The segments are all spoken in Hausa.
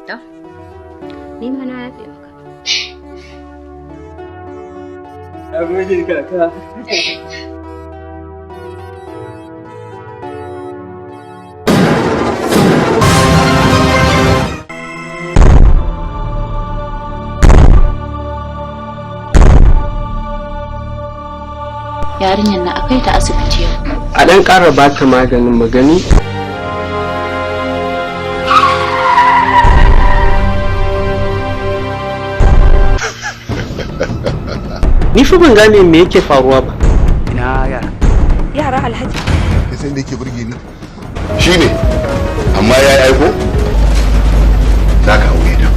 Ni ma na yafe maka. Na gode, kaka. Yarinyar na akai ta asibiti yau. A ɗan ƙara ba ta maganin magani. Ni fa ban gane me yake faruwa ba. Ina yara? Yara, Alhaji. Sai da yake burge ni shine, amma ya yi aiko za ka aure ta.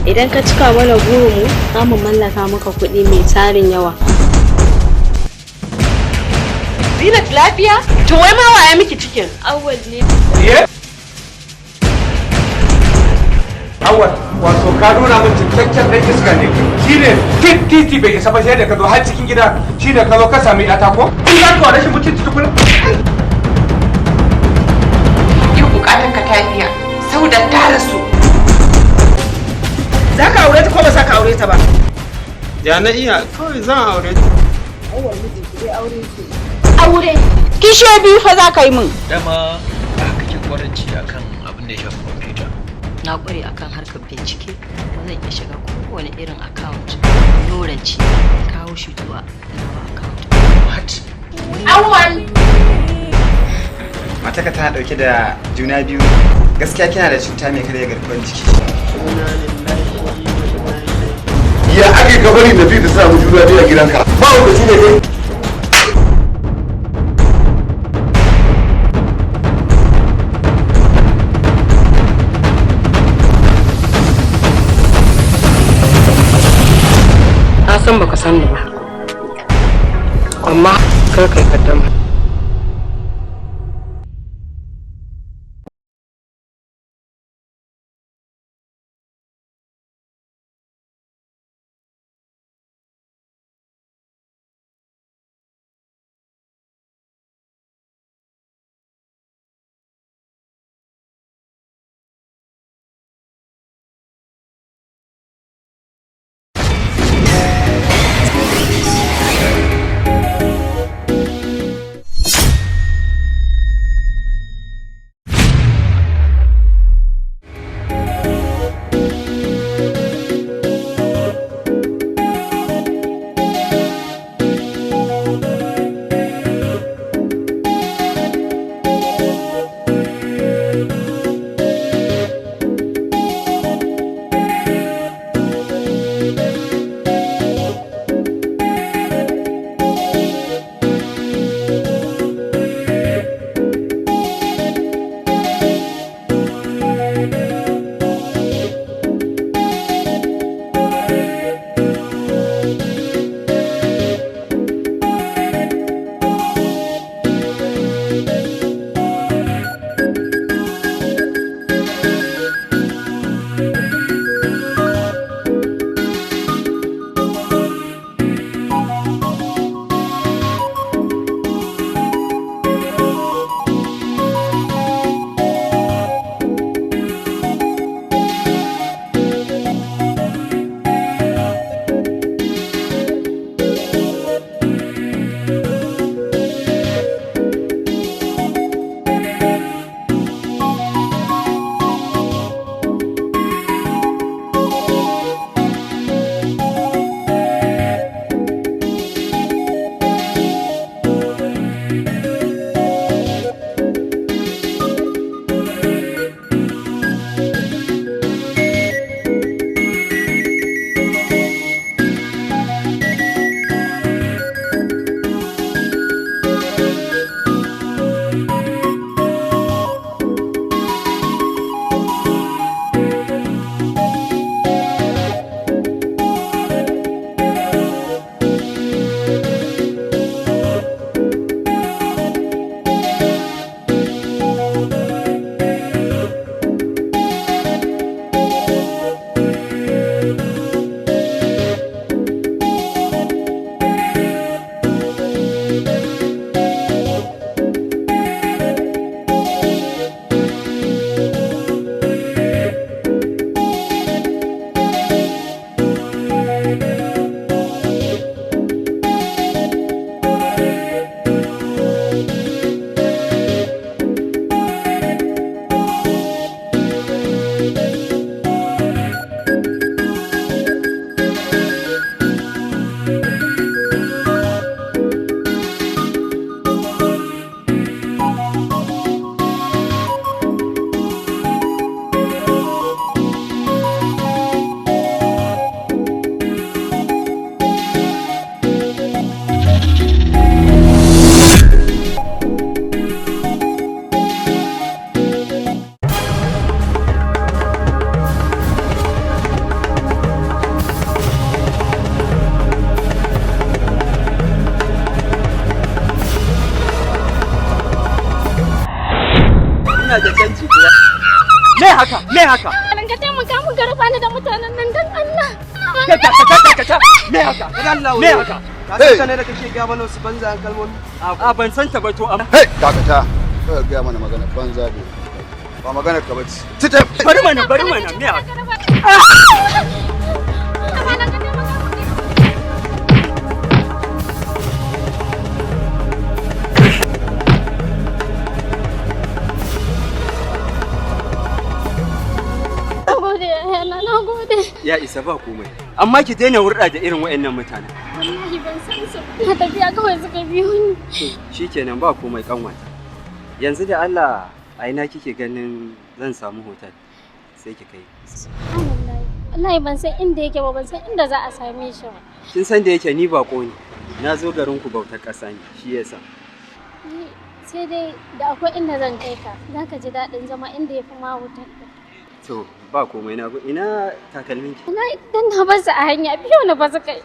Idan ka cika mana burinmu, za mu mallaka maka kuɗi mai tarin yawa. Zinat, lafiya? To wai ma waye miki cikin? Awwal ne. Ye? Awal, wato ka nuna min cikakken ɗan iska ne. Shi ne titi bai isa ba, sai da ka zo har cikin gida, shi ne ka zo ka sami ƴata ko? In za ka wa rashin mutunci tukuna. Yau bukatar ka ta biya. Sauda ta rasu. Za ka aure ta ko ba za ka aure ta ba? Ya na iya, kawai zan aure ta. Aure. Kishiyoyi biyu fa za ka yi min. Dama a kake kwaranci akan abin da ya shafi kwamfuta? Na ƙware akan harkar bincike, kuma zan iya shiga kowane irin account. Noranci kawo shi zuwa nawa account. What? Awwal. Mataka tana dauke da juna biyu. Gaskiya kina da cuta mai karya garkuwar jiki. Ya ake ka bari na fi ta samu juna biyu a gidanka? Ba wanda shi ne kai. Na san baka san ni ba. Amma kar kai kaddama. haka? Me haka? Malam, ka taimaka mun ka raba ni da mutanen nan dan Allah. Ka ka ka ka ka. Me haka? Me haka? Ka san ta ne da kake gaya mana wasu banzayen kalmomi? A ban san ta ba to amma. Hey, dakata. Kada gaya mana magana banza ne. Ba magana ka bace. Tita. Bari mana, bari mana, me haka? Na gode. Ya isa, ba komai. Amma ki daina hurɗa da irin waɗannan mutanen. Wallahi ban san su. Na tafiya kawai suka biyo ni. Shikenan, ba komai kanwata. Yanzu da Allah a ina kike ganin zan samu hotel sai ki kai? Subhanallah. Wallahi ban san inda yake ba, ban san inda za a same shi ba. Kin san da yake ni bako ne. Na zo garin ku bautar ƙasa ne, shi yasa. Ni sai dai da akwai inda zan kai ka. Za ka ji daɗin zama inda ya fi ma hotel ɗin. To, ba komai, na ina takalmin ki? Na dan na bar su a hanya, biyo na ba su kai.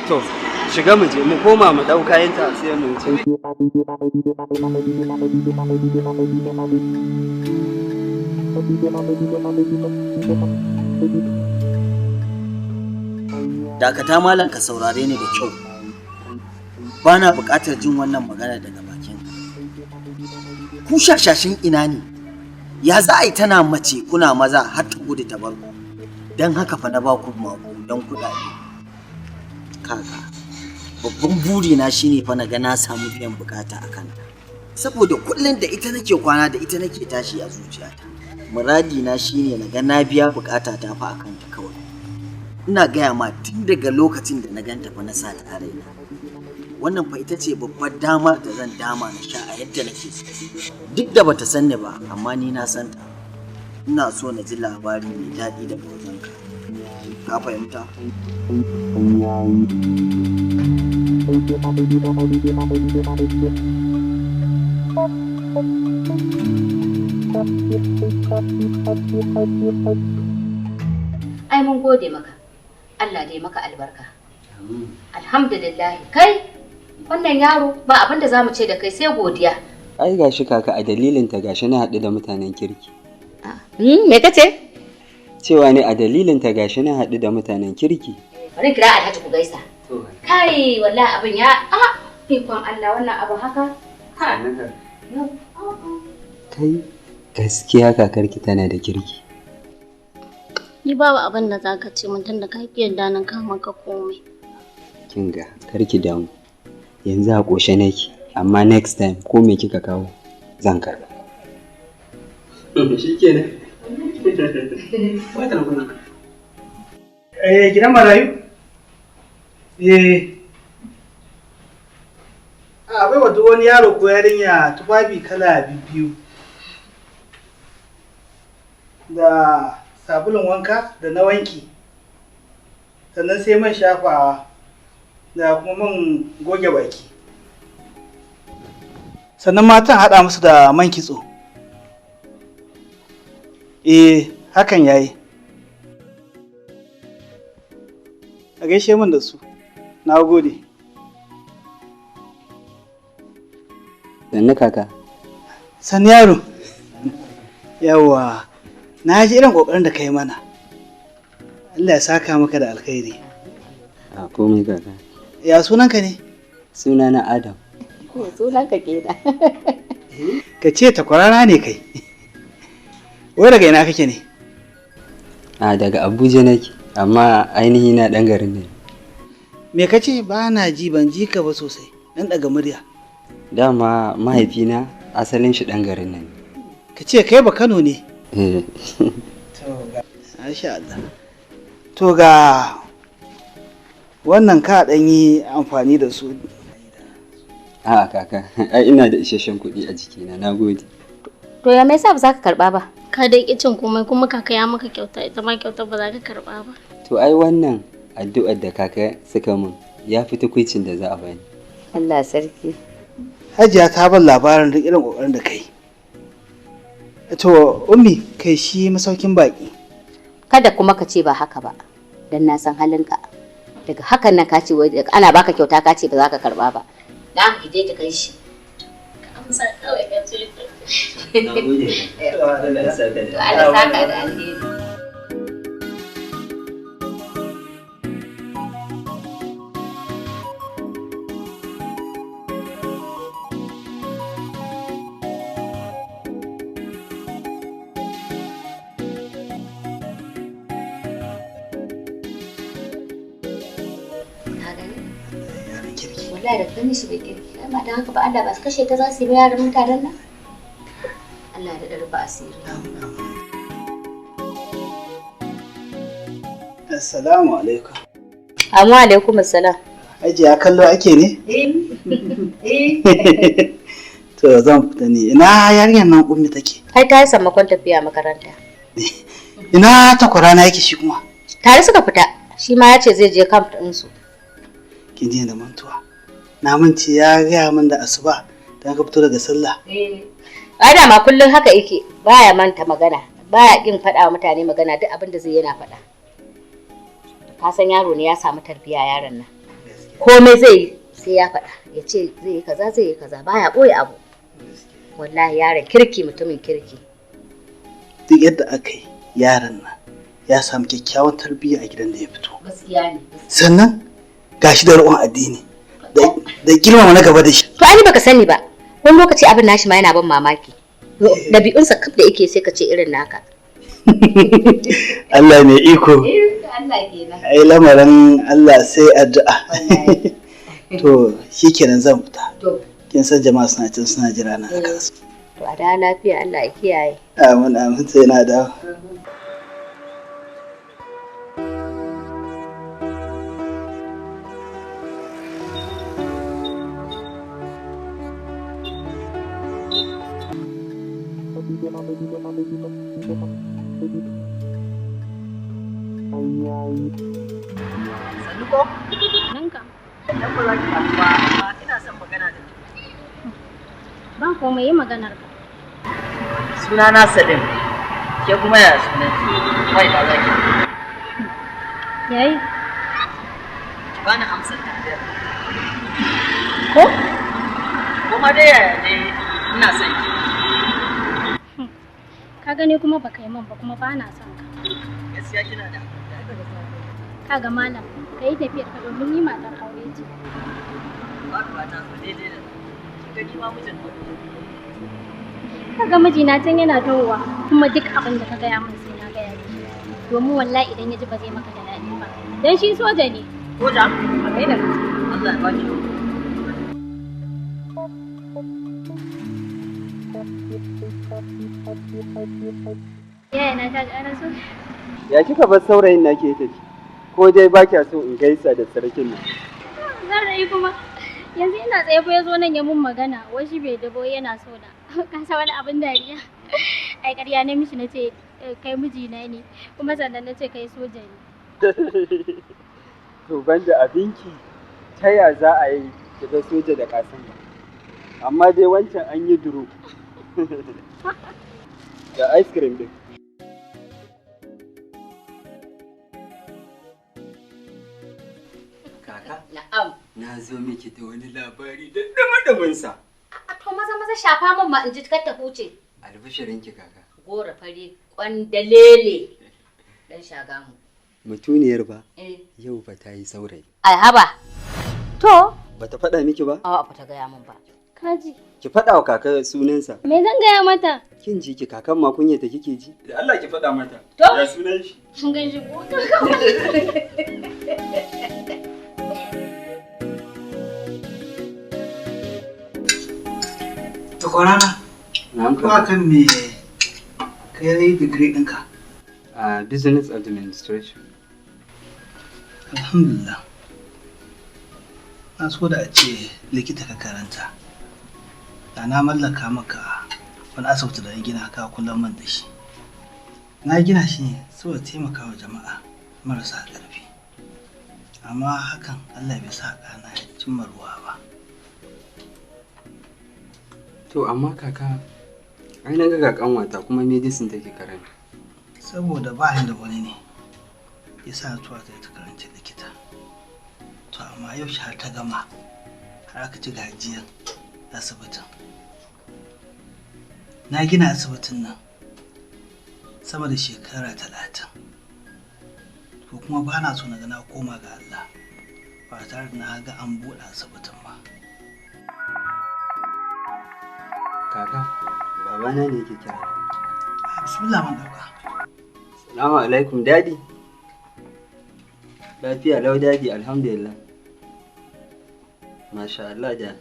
To, shiga mu je mu koma mu ɗau kayanta sai mu ci. Dakata malam, ka saurare ni da kyau. Ba na buƙatar jin wannan magana daga bakin ku. Shashashin ina ne? Ya za a yi tana mace kuna maza har ta gudu ta bar ku? Don haka fa na ba ku maƙudan kuɗaɗe. Kaga, babban burina shine fa na ga na samu biyan bukata a kanta, saboda kullum da ita nake kwana, da ita nake tashi a zuciyata. Muradina shine na ga na biya bukata ta fa a kanta kawai. Ina gaya ma, tun daga lokacin da na ganta fa na sa ta a raina. Wannan fa ita ce babbar damar da zan dama na sha a yadda nake so. Duk da bata san ni ba, amma ni na san ta. Ina so na ji labari mai daɗi daga wajenka, ka fahimta? Ai mun gode maka. Allah dai maka albarka. Alhamdulillah. Kai, wannan yaro ba abin da zamu ce da kai sai godiya. Ai gashi kaka, a dalilin ta gashi na haɗu da mutanen kirki. Me kace? Cewa ne a dalilin ta gashi na haɗu da mutanen kirki. Bari kira Alhaji ku gaisa. Kai, wallahi abin ya a ikon Allah, wannan abu haka. Ha. Kai, gaskiya kakarki tana da kirki. Ni babu abin da za ka ce min tunda ka ki yarda na kama ka komai. Kin ga, karki damu. Yanzu a ƙoshe nake, amma next time ko me kika kawo zan karba. Shikenan. Eh, gidan marayu? Eh. A bai wa duk wani yaro ko yarinya tufafi kala biyu, da sabulun wanka da na wanki. Sannan sai man shafawa da kuma man goge baki. Sannan matan haɗa musu da man kitso. Eh, hakan yayi. A gaishe min da su. Na gode. Sannu kaka. Sannu yaro. Yawwa, na ji irin ƙoƙarin da ka yi mana. Allah ya saka maka da alkhairi. A komai kaka. Ya sunanka ne? Sunana Adam. Sunanka kenan. Ka ce takwarana ne kai. Wai daga ina kake ne? A daga Abuja nake, amma ainihi na ɗan garin ne. Me ka ce? Ba na ji, ban ji ka ba sosai. Dan daga murya. Dama mahaifina asalin shi ɗan garin nan. Ka ce kai ba Kano ne? Eh. Masha Allah. To, ga wannan, ka ɗan yi amfani da su. A'a kaka, ai ina da isasshen kuɗi a jikina, na gode. To, ya me yasa ba za ka karba ba? Ka dai ƙi cin komai kuma kaka ya maka kyauta, ita ma kyauta ba za ka karba ba. To, ai wannan addu'ar da kaka suka min ya fi tukuicin da za a bani. Allah sarki. Hajiya ta ban labarin duk irin ƙoƙarin da kai. To, Ummi, kai shi masaukin baƙi. Kada kuma ka ce ba haka ba, dan na san halinka. Daga hakan nan ka ce wai ana baka kyauta ka ce ba za ka karba ba. Dan ki je ki kai shi. Ka amsa kawai ka ce. Na gode. Allah ya saka da. Allah saka da alheri. Wallahi da ganin shi bai kirki amma dan haka ba Allah ba su kashe ta za su yi ba yaran mutanen nan. Allah ya rufa asiri. Assalamu alaikum. Amma alaikum assalam. Hajiya kallo ake ne? Eh. To zan fita ne. Ina yarinyar nan Ummi take? Ai ta yi sammakon tafiya makaranta. Ina takwarana yake shi kuma? Tare suka fita. Shi ma ya ce zai je camp ɗinsu. Kin ji da mantuwa. Na mance ya gaya min da asuba dan ka fito daga sallah. Eh. Ai da ma kullun haka yake, baya manta magana, baya kin faɗa wa mutane magana, duk abin da zai yana faɗa. Ka san yaro ne ya samu tarbiya yaron nan. Komai zai yi sai ya faɗa, ya ce zai yi kaza zai yi kaza, baya ɓoye abu. Wallahi yaron kirki, mutumin kirki. Duk yadda aka yi yaron nan ya samu kyakkyawan tarbiyya a gidan da ya fito. Gaskiya ne. Sannan gashi da riƙon addini da girmama na gaba da shi. To ani baka sani ba, wani lokaci abin nashi ma yana ban mamaki. Ɗabi'unsa kaf da yake sai ka ce irin naka. Allah mai iko. Allah kenan. Ai lamarin Allah sai addu'a. To shikenan zan fita. To. Kin san jama'a suna can suna jira na a kasuwa. To a da lafiya, Allah ya kiyaye. Amin amin, sai na dawo. Sannu ko? Ninka. Dan ba za ki damu ba, amma ina son magana da ke. Ba komai, yi maganar ka. Suna na Salim. Ke kuma ya sunan ki? Wai ba za ki. Yayi. Ki bani amsar tambayar. Ko? Kuma dai yaya ne ina son ki. Ka gani kuma baka yi min ba kuma ba na son ka. Gaskiya kina da Ka ga malam, ka yi tafiyar ka domin ni matar aure ce. Faduwa ta zo daidai da kin gani ma mijin aure. Ka ga mijina can yana tahowa kuma duk abin da ka gaya min sai na gaya mishi. Domin wallahi idan ya ji ba zai maka da daɗi ba. Dan shi soja ne. Soja? A kai da Allah ya baki. Yaya na ta ji ana so. Ya kika bar saurayin nake ya tafi? Ko dai ba kya so in gaisa da sarkin nan? Saurayi kuma yanzu ina tsaye fa ya zo nan ya mun magana, wai shi bai dabo yana so na. Ka san wani abin dariya? Ai ƙarya na mishi na ce kai mijina ne, kuma sannan na ce kai soja ne. To banda abinki, ta ya za a yi ki ga soja da kasan ba? Amma dai wancan an yi duro. Da ice cream din. Kaka? Na'am. Na zo miki da wani labari da dumin sa. A to maza maza shafa min ma in ji kar ta huce. Albishirinki kaka. Gora fari kwandalele. Dan shagamu. Mutuniyar ba? Eh. Yau ba ta yi saurayi. Ai haba. To? Bata faɗa miki ba? A'a ba ta gaya min ba. Kaji. Ki faɗa wa kaka sunansa. Me zan gaya mata? Kin ji ki kakan ma kunya ta kike ji? Da Allah ki faɗa mata. To? Ya sunan shi? Kin gan shi ko? Takwarana, Na'am ko akan me ka yi digiri ɗinka? A business administration. Alhamdulillah. Na so da a ce likita ka karanta. Da na mallaka maka wani asibiti da na gina ka kullum man da shi. Na gina shi ne saboda taimakawa jama'a marasa ƙarfi. Amma hakan Allah bai sa ɗana ya cimma ruwa ba. To amma kaka, ai na ga kanwata kuma medicine take karanta. Saboda ba ni da wani ne ya sa tuwa ta ta karanci likita. To amma yau shi har ta gama har aka ci gajiyar asibitin. Na gina asibitin nan sama da shekara 30. To kuma ba na so na ga na koma ga Allah ba tare da na ga an buɗe asibitin ba. Kaka, babana ne yake kira. Bismillah man dauka. Salamu alaikum daddy. Lafiya lau daddy, alhamdulillah. Masha Allah da.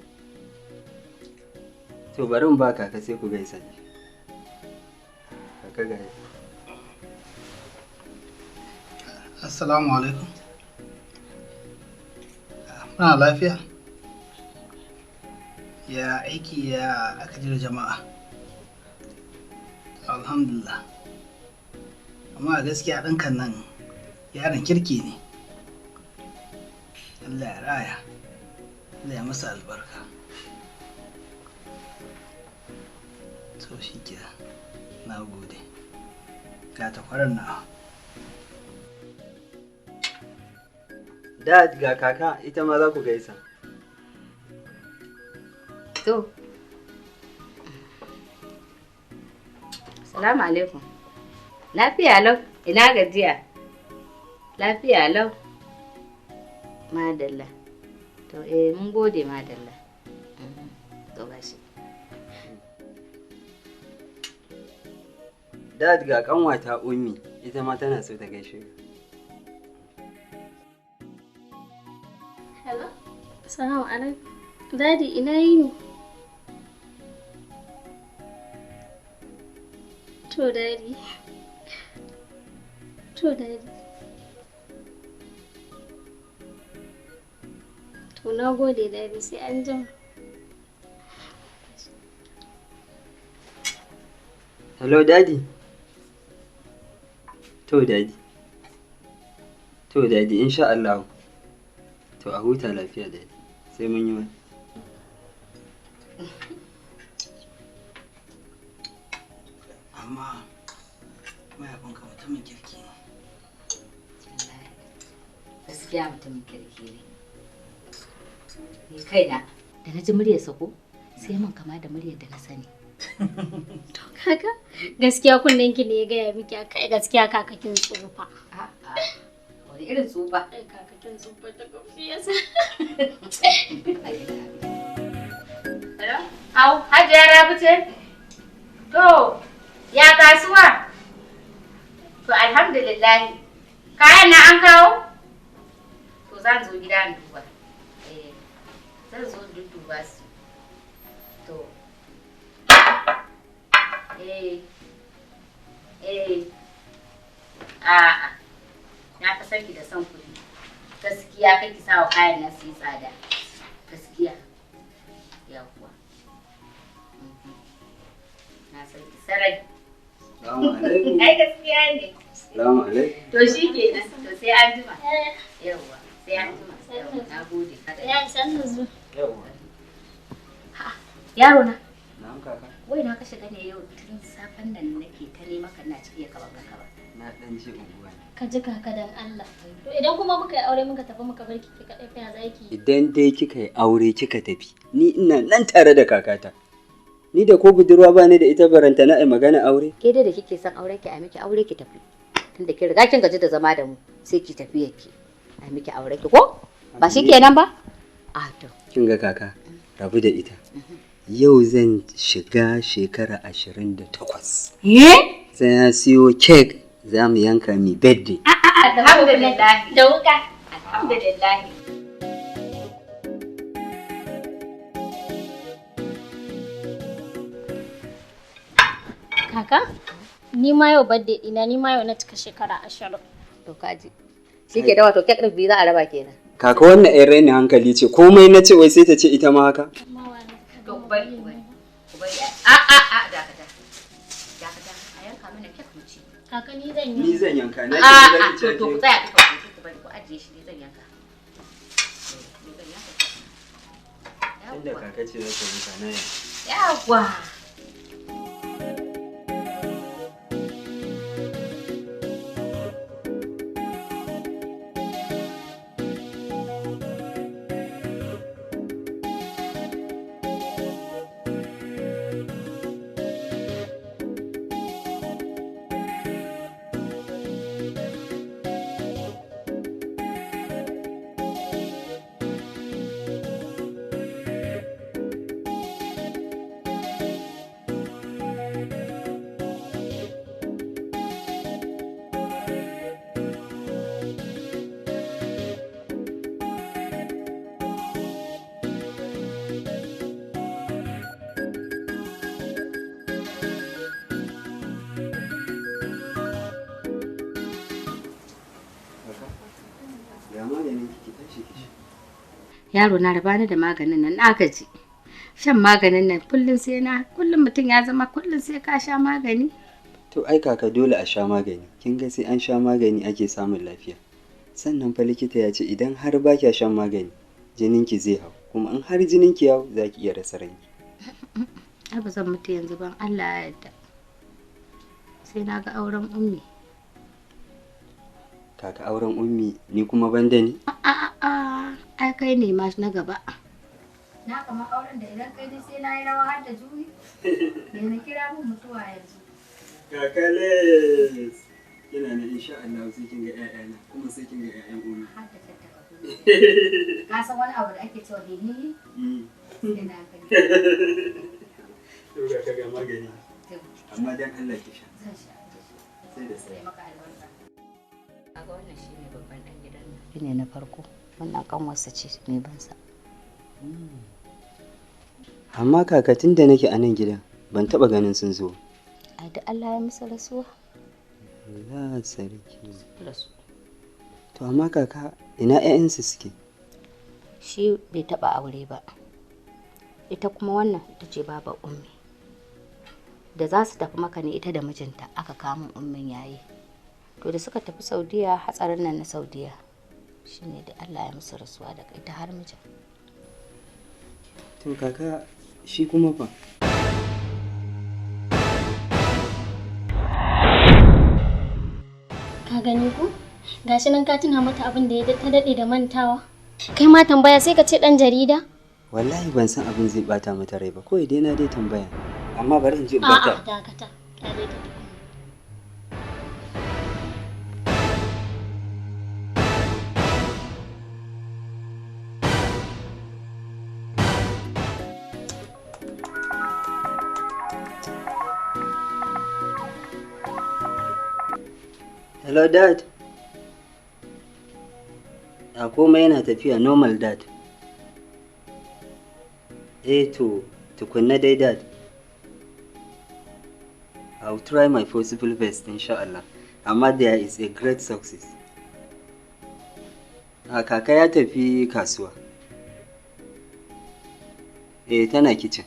To bari in ba kaka sai ku gaisa. Kaka ga. Assalamu alaikum. Muna lafiya? Ya aiki ya aka jira jama'a. Alhamdulillah. Amma a gaskiya ɗinkan nan yaron kirki ne. Allah ya raya. Allah ya masa albarka. To shi kenan. Na gode. Ga takwarar nawa. Dad ga kaka ita ma za ku gaisa. To. Salamu alaikum. Lafiya lau, ina gajiya. Lafiya lau. Madalla. To eh mun gode madalla. To gashi. Dad ga kanwata Ummi, ita ma tana so ta gaishe ka. Hello. Assalamu alaikum. Daddy ina yini? To daddy. To daddy. To na gode daddy sai an jima. Hello daddy. To daddy. To daddy insha Allah. To a huta lafiya daddy. Sai mun yi wani. Amma mahaifinka mutumin kirki ne. Gaskiya mutumin kirki ne. Ni kaina da na ji muryarsa ko sai mun kama da muryar da na sani. To kaka gaskiya kunnen ki ne ya gaya miki kai gaskiya kaka kin tsufa. A'a wani irin tsufa? Kaka kin tsufa ta kofi yasa. Hello? Au, Hajiya Rabi ce? To, ya kasuwa? To alhamdulillah. Kayan na an kawo? To zan zo gida in duba. Eh, zan zo in dudduba su. To. Eh. Eh. A'a. Na fi son ki da son kuɗi. Gaskiya kai ki sawa kayan nan su yi tsada. Gaskiya. Yawwa. Na san ki sarai. Salamu alaikum. Ai gaskiya ne. Salamu alaikum. To shi kenan. To sai an jima. Yawwa. Sai an jima. Yawwa. Na gode. Ya san da zuwa. Yawwa. Yaro na. Na'am kaka. Wai na ka shiga ne yau tun safen nan nake ta nema ka na ciki ka ban ka ba. Na dan je unguwa ne. Ka ji kaka dan Allah. To idan kuma muka yi aure muka tafi muka bar ki ki kaɗai fa ya zaki. Idan dai kika yi aure kika tafi, ni ina nan tare da kakata. Ni da ko budurwa ba ni da ita baranta na ai magana aure. Ke dai da kike son auren ki a miki aure ki tafi. Tunda kin riga kin gaji da zama da mu sai ki tafi yake. A miki aure ki ko? Ba shi kenan ba? A to. Kin ga kaka, rabu da ita. Yau zan shiga shekara 28. Eh? Sai na siyo kek za mu yanka mi birthday. Alhamdulillah. Da wuka. Alhamdulillah. Kaka, ni ma yau birthday ɗina, ni ma yau na cika shekara 20. To kaji. Shi ke da wato kek ɗin biyu za a raba kenan. Kaka wannan ɗan rainin hankali ce, komai na ce wai sai ta ce ita ma haka. To ku bari ku bari. Ku bari. A a a dakata. Dakata. A yanka mana kek mu ci. Kaka ni zan yi. Ni zan yanka na A ce a zan to ci. to ku tsaya duka ku ku bari ku ajiye shi ni zan yanka. Ni zan yanka. Inda kaka ce za ta yanka na yanka. Yawwa. Yaro na raba ni da maganin nan na gaji. Shan maganin nan kullum sai na kullum mutum ya zama kullum sai ka sha magani. To ai kaka dole a sha magani. Kin ga sai an sha magani ake samun lafiya. Sannan fa likita ya ce idan har ba kya shan magani jininki zai hau, kuma in har jininki ya hau za ki iya rasa ranki. Ai ba zan mutu yanzu ban Allah ya yarda. Sai na ga auren Ummi. Kaka auren Ummi ni kuma ban da ni? A'a, ai kai ne ma na gaba. Na kama auren da idan kai ne sai na yi rawa har da juyi. Me na kira mun mutuwa yanzu. Kakales! Ina nan insha Allah sai kin ga ƴaƴana kuma sai kin ga ƴaƴan Ummi. Har da tattaka. Ka san wani abu da ake cewa hihihi? Sai na gani. To ga kaga magani. Amma dan Allah ki sha. Zan sha. Sai da sai maka albarka. Kaga wannan shine babban dan gidan nan. Shine na farko. Wannan kanwarsa ce mai bansa. Amma kaka tun da nake a nan gidan ban taɓa ganin sun zo. Ai da Allah ya musu rasuwa. Allah sarki. Rasu. To amma kaka ina ƴaƴansu suke? Shi bai taɓa aure ba. Ita kuma wannan ita ce baba Ummi. Da za su tafi maka ne ita da mijinta aka kamun Ummin yayi. To da suka tafi Saudiya hatsarin nan na Saudiya shine da Allah ya musu rasuwa daga ita har mijin. To kaka shi kuma fa? Ka gani ko? Gashi nan ka tuna mata abin da ya ta daɗe da mantawa. Kai ma tambaya sai ka ce ɗan jarida? Wallahi ban san abin zai bata mata rai ba, kawai dai na dai tambaya. Amma bari in je in bata. A'a dakata, kyale ta tukuna. Hello dad. A komai yana tafiya normal dad. Eh to tukunna dai dad. I will try my possible best insha Allah. Amma there is a great success. A kaka ya tafi kasuwa. Eh tana kicin.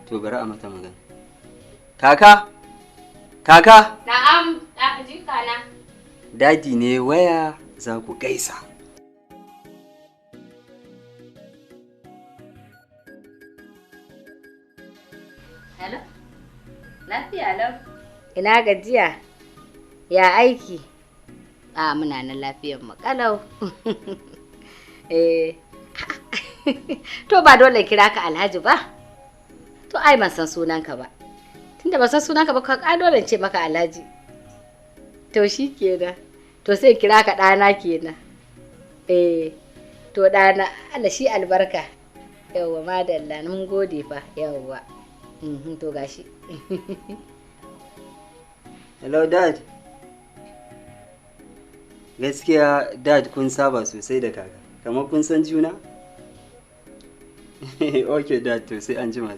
To bari a mata magana. Kaka! Kaka! Na'am, jika na. Dadi ne waya za ku gaisa. Hello? Lafiya lau. Ina gajiya? Ya aiki? A muna nan lafiyar mu kalau. Eh. To ba dole kira ka Alhaji ba. To ai ban san sunanka ba. Tunda ban san sunanka ba ka dole ce maka Alhaji. To shi kenan. To sai kira ka ɗana kenan. Eh. To ɗana Allah shi albarka. Yawwa madalla mun gode fa yawwa. To gashi. Hello dad. Gaskiya dad kun saba sosai da kaka. Kamar kun san juna? Okay dad to sai an jima.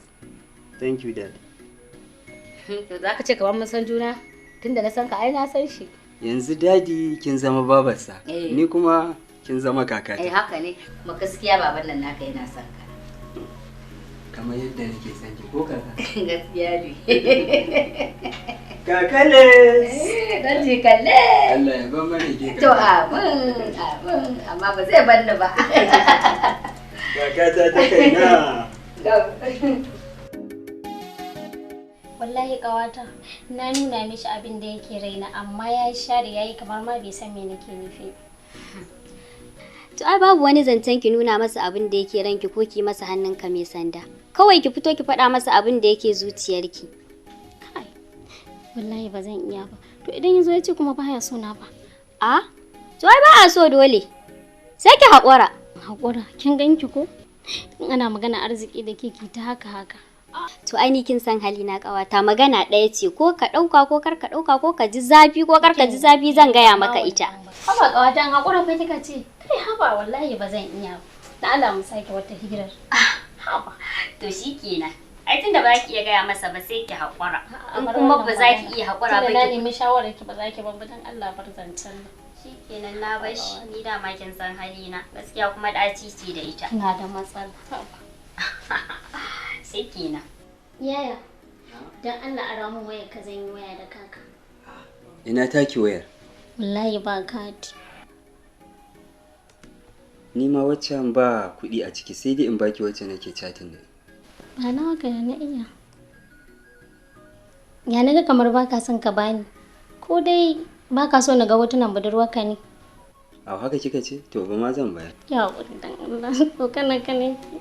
Thank you dad. To za ka ce kamar mun san juna? Tunda na san ka ai na san shi. Yanzu dadi kin zama babarsa. Ni kuma kin zama kakata. Eh haka ne. Kuma gaskiya baban nan naka yana son ka. Kamar yadda nake son ki ko kaka? Gaskiya ne. Kakales! Dan jikalle! Allah ya ban mana ke. To amin, amin, amma ba zai ban ni ba. Kakata ta kaina. Wallahi ƙawata, na nuna mishi abin da yake raina amma ya share yayi kamar ma bai san me nake nufi. To ai babu wani zancen ki nuna masa abin da yake ranki ko ki masa hannunka mai sanda. Kawai ki fito ki faɗa masa abin da yake zuciyarki. Kai, wallahi ba zan iya ba. To idan yazo ya ce kuma baya so na ba. A? To ai ba a so dole. Sai ki haƙura. Haƙura, kin ganki ko? In ana magana arziki da ke ki ta haka haka. To ai ni kin san hali na ƙawata magana ɗaya ce ko ka ɗauka ko kar ka ɗauka ko ka ji zafi ko kar ka ji zafi zan gaya maka ita. Haba ƙawata an haƙura fa kika ce. Kai haba wallahi ba zan iya ba. Da Allah mu sake wata hirar. Haba. To shikenan. Ai tunda ba ki iya gaya masa ba sai ki haƙura. In kuma ba za ki iya haƙura ba ki. Na nemi shawarar ki ba za ki ban dan Allah bar zancen nan. Shikenan na bar shi, ni dama kin san halina. Gaskiya kuma ɗaci ce da ita. Ina da matsala. Sai kenan. Yaya, don Allah a min wayar ka zan yi waya da kaka. Ina taki wayar? Wallahi ba kati. Ni ma waccan ba kuɗi a ciki sai dai in baki wacce nake chatting da. Ba na haka na iya. Ya naga kamar baka son ka bani. Ko dai baka so na ga hotunan budurwarka ne. A haka kika ce? To ba ma zan bayar. Ya dan Allah, ko kana kana ki.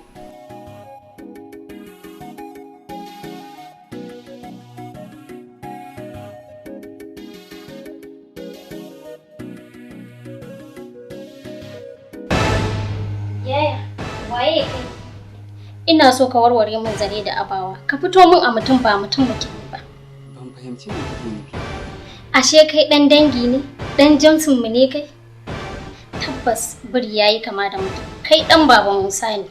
Yaya, waye kai? Ina so ka warware min zare da abawa. Ka fito min a mutum ba mutum mutum ba. Ban fahimci me kike nufi. Ashe kai dan dangi ne? Dan jinsin mu ne kai? Tabbas biri yayi kama da mutum. Kai dan baban Musa ne.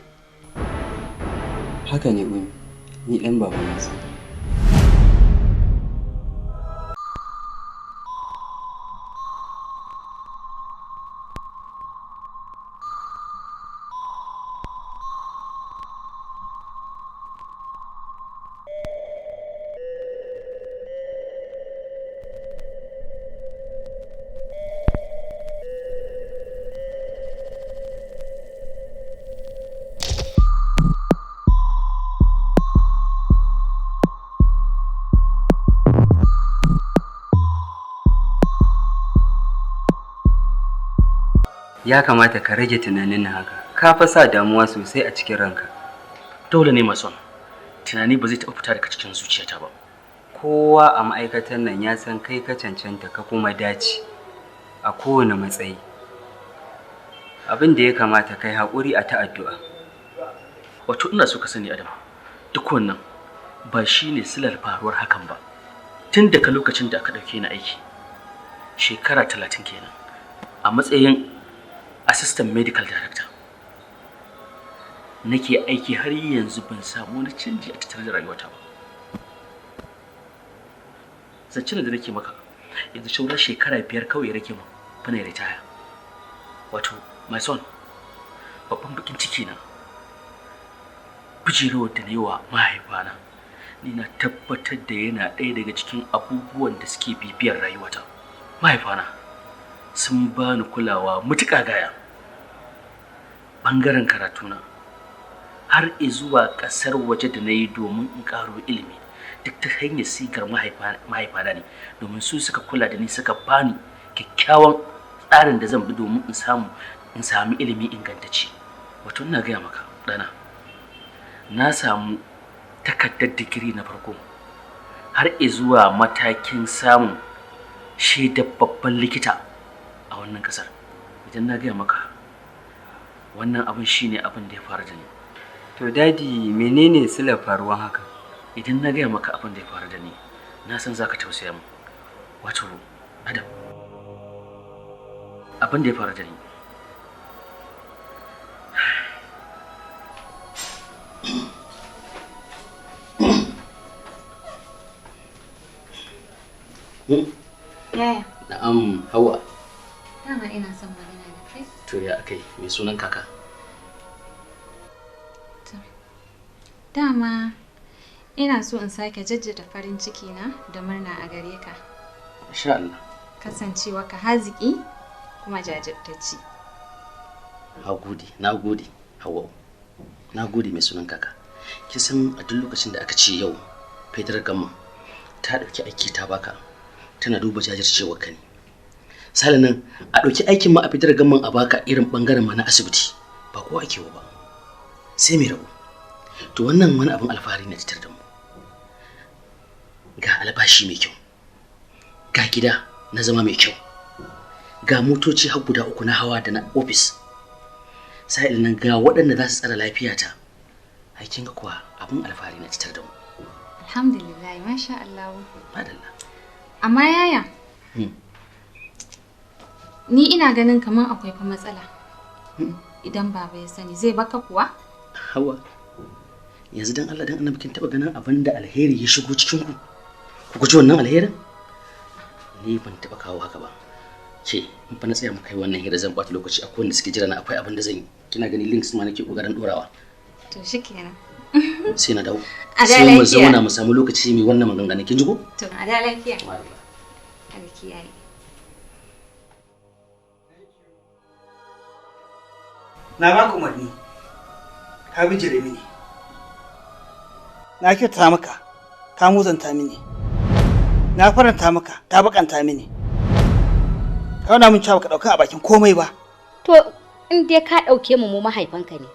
Haka ne Ummi. Ni dan baban Musa. Ya kamata ka rage tunanin na haka. Ka fa sa damuwa sosai a cikin ranka. Dole ne Mason. Tunani ba zai taɓa fita daga cikin zuciyata ba. Kowa a ma'aikatan nan ya san kai ka cancanta ka kuma dace a kowane matsayi. Abin da ya kamata kai haƙuri a ta addu'a. Wato ina so ka sani Adam, duk wannan ba shi ne silar faruwar hakan ba. Tun daga lokacin da aka ɗauke ni aiki, shekara 30 kenan, a matsayin assistant medical director nake aiki har yanzu ban samu wani canji a tattare da rayuwata ba. Zancen da nake maka yanzu shaura shekara 5 kawai rage min fa na ritaya. Wato my son, babban bakin ciki na bijirawar da na yi wa mahaifana, ni na tabbatar da yana ɗaya daga cikin abubuwan da suke bibiyar rayuwata. Mahaifana sun bani kulawa matuƙa gaya ɓangaren karatuna har zuwa ƙasar waje da na yi domin in ƙaro ilimi, duk ta hanyar sigar mahaifana ne, domin su suka kula da ni suka bani kyakkyawan tsarin da zan bi domin in sami ilimi ingantacce. Wato ina gaya maka ɗana, na samu takardar digiri na farko har zuwa matakin samun shaidar babban likita a wannan kasar. Idan na gaya maka wannan abin shine abin da ya faru da ni. To dadi, menene silar faruwan haka? Idan na gaya maka abin da ya faru da ni, na san zaka tausaya mu. Wato Adam, abin da ya faru da ni, Yaya? Na'am, Hauwa. Dama ina son magana da kai. To ya akai, mai sunan kaka? Dama ina so in sake jaddada farin ciki na da murna a gare ka. Insha Allah. Kasancewa ka haziki kuma jajirtacce. Na gode, Hauwa. Na gode mai sunan kaka. Kin san a duk lokacin da aka ce yau Federal Gamma ta ɗauki aiki ta baka, tana duba jajircewar ka ne. Salinan a ɗauki aikin ma a fitar gamman a baka irin ɓangaren ma na asibiti ba kowa ake wa ba, sai mai rabo. To wannan wani abin alfahari ne tattare da mu. Ga albashi mai kyau, ga gida na zama mai kyau, ga motoci har guda 3 na hawa da na ofis. Sa'ilin nan ga waɗanda za su tsara lafiyata. Ai kin ga kuwa abin alfahari ne tattare da mu. Alhamdulillah, masha Allah. Madalla. Amma yaya? Ni ina ganin kamar akwai fa matsala. Idan baba ya sani zai baka kuwa? Hawa, yanzu dan Allah dan Annabi kin taba ganin abin da alheri ya shigo cikin ku? Ku guji wannan alherin? Ni ban taba kawo haka ba. Ke, in fa na tsaya muka yi wannan hira zan bata lokaci, akwai wanda suke jira na, akwai abin da zan yi. Kina gani links ma nake kokarin dorawa. To shikenan. Sai na dawo. A da Sai mu lafiya. zauna mu samu lokaci mu yi wannan maganganun, kin ji ko? To a da lafiya. Allah kiyaye. Na baka umarni, ka bijire mini. Na kyautata maka, ka muzanta mini. Na faranta maka, ka bakanta mini. Ka nuna min cewa baka ɗauka a bakin komai ba. To in dai ka ɗauke mu mu mahaifanka ne,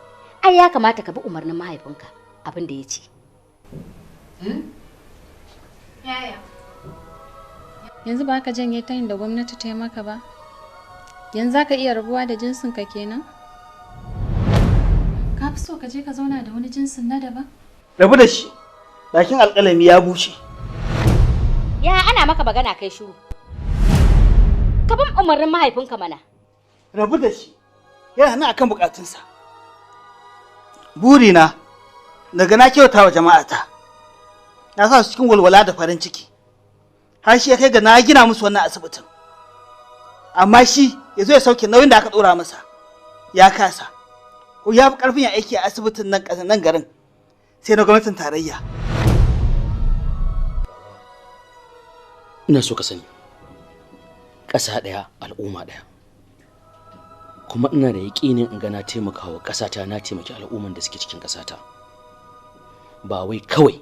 ai ya kamata ka bi umarnin mahaifinka abin da ya ce. Yaya. Yanzu ba ka janye tayin da gwamnati ta yi maka ba? Yanzu za ka iya rabuwa da jinsinka kenan? Ka fi so ka je ka zauna da wani jinsin na daban? Rabu da shi, bakin alƙalami ya bushe. Ya ana maka magana kai shiru. Ka bin umarnin mahaifinka mana. Rabu da shi, yana nan akan bukatunsa. Burina, daga na kyauta wa jama'ata. Na sa su cikin walwala da farin ciki. Har shi ya kai ga na gina musu wannan asibitin. Amma shi ya zo ya sauke nauyin da aka ɗora masa. Ya kasa. Ko ya fi ƙarfin ya aiki a asibitin nan ƙasa nan garin. Sai na gwamnatin tarayya. Ina so ka sani. Ƙasa ɗaya, al'umma ɗaya. Kuma ina da yaƙinin in ga na taimakawa ƙasata, na taimaki al'umman da suke cikin ƙasata. Ba wai kawai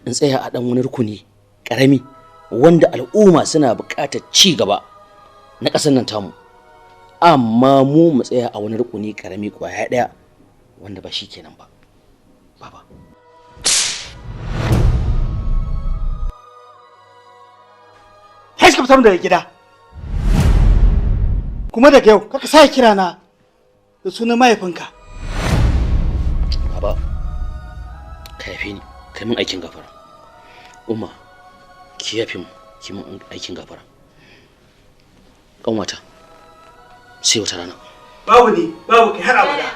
in tsaya a ɗan wani rukuni ƙarami wanda al'umma suna buƙatar ci gaba na ƙasar nan tamu. Amma mu mu tsaya a wani rukuni ƙarami ƙwaya ɗaya wanda ba shi kenan ba. Tashi ka fitar daga gida. Kuma daga yau kaka sa kira na da sunan mahaifinka. Baba, ka yafe ni, kai min aikin gafara. Umma, ki yafe mu, ki min aikin gafara. Ƙanwata, sai wata rana. Babu ni, babu kai har abada.